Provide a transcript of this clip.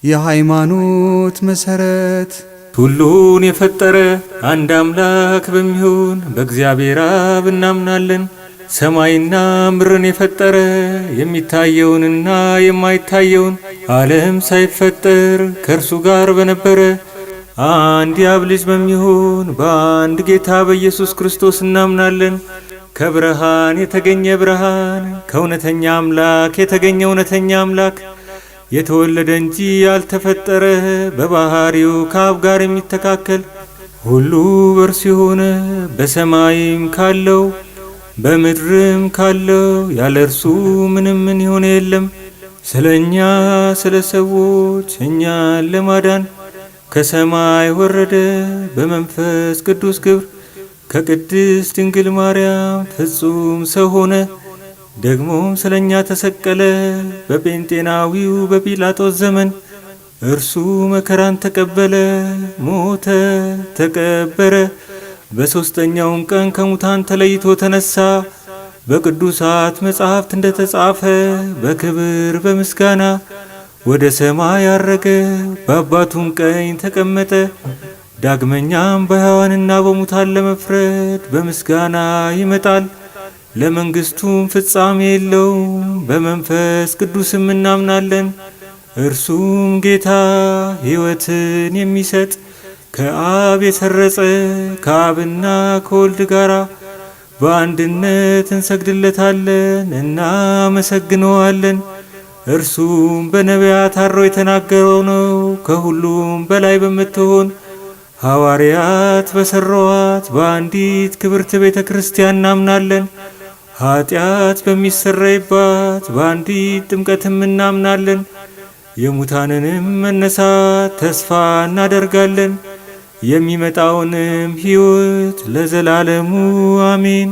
የሃይማኖት መሰረት። ሁሉን የፈጠረ አንድ አምላክ በሚሆን በእግዚአብሔር አብ እናምናለን። ሰማይና ምድርን የፈጠረ፣ የሚታየውንና የማይታየውን፣ ዓለም ሳይፈጠር ከእርሱ ጋር በነበረ አንድ የአብ ልጅ በሚሆን በአንድ ጌታ በኢየሱስ ክርስቶስ እናምናለን። ከብርሃን የተገኘ ብርሃን፣ ከእውነተኛ አምላክ የተገኘ እውነተኛ አምላክ፣ የተወለደ እንጂ ያልተፈጠረ፣ በባህሪው ከአብ ጋር የሚተካከል፣ ሁሉ በእርሱ የሆነ፣ በሰማይም ካለው በምድርም ካለው ያለ እርሱ ምንም ምን የሆነ የለም። ስለ እኛ ስለ ሰዎች እኛን ለማዳን ከሰማይ ወረደ። በመንፈስ ቅዱስ ግብር ከቅድስት ድንግል ማርያም ፍጹም ሰው ሆነ። ደግሞም ስለ እኛ ተሰቀለ። በጴንጤናዊው በጲላጦስ ዘመን እርሱ መከራን ተቀበለ፣ ሞተ፣ ተቀበረ። በሦስተኛውም ቀን ከሙታን ተለይቶ ተነሳ። በቅዱሳት መጻሕፍት እንደተጻፈ በክብር በምስጋና ወደ ሰማይ አረገ፣ በአባቱም ቀኝ ተቀመጠ። ዳግመኛም በሕያዋንና በሙታን ለመፍረድ በምስጋና ይመጣል። ለመንግሥቱም ፍጻሜ የለውም። በመንፈስ ቅዱስም እናምናለን። እርሱም ጌታ ሕይወትን የሚሰጥ፣ ከአብ የሰረጸ፣ ከአብና ከወልድ ጋር በአንድነት እንሰግድለታለን፣ እናመሰግነዋለን። እርሱም በነቢያት አድሮ የተናገረው ነው። ከሁሉም በላይ በምትሆን፣ ሐዋርያት በሠሯት በአንዲት ክብርት ቤተ ክርስቲያን እናምናለን። ኃጢአት በሚሰረይባት በአንዲት ጥምቀትም እናምናለን። የሙታንንም መነሳት ተስፋ እናደርጋለን። የሚመጣውንም ሕይወት ለዘላለሙ አሜን።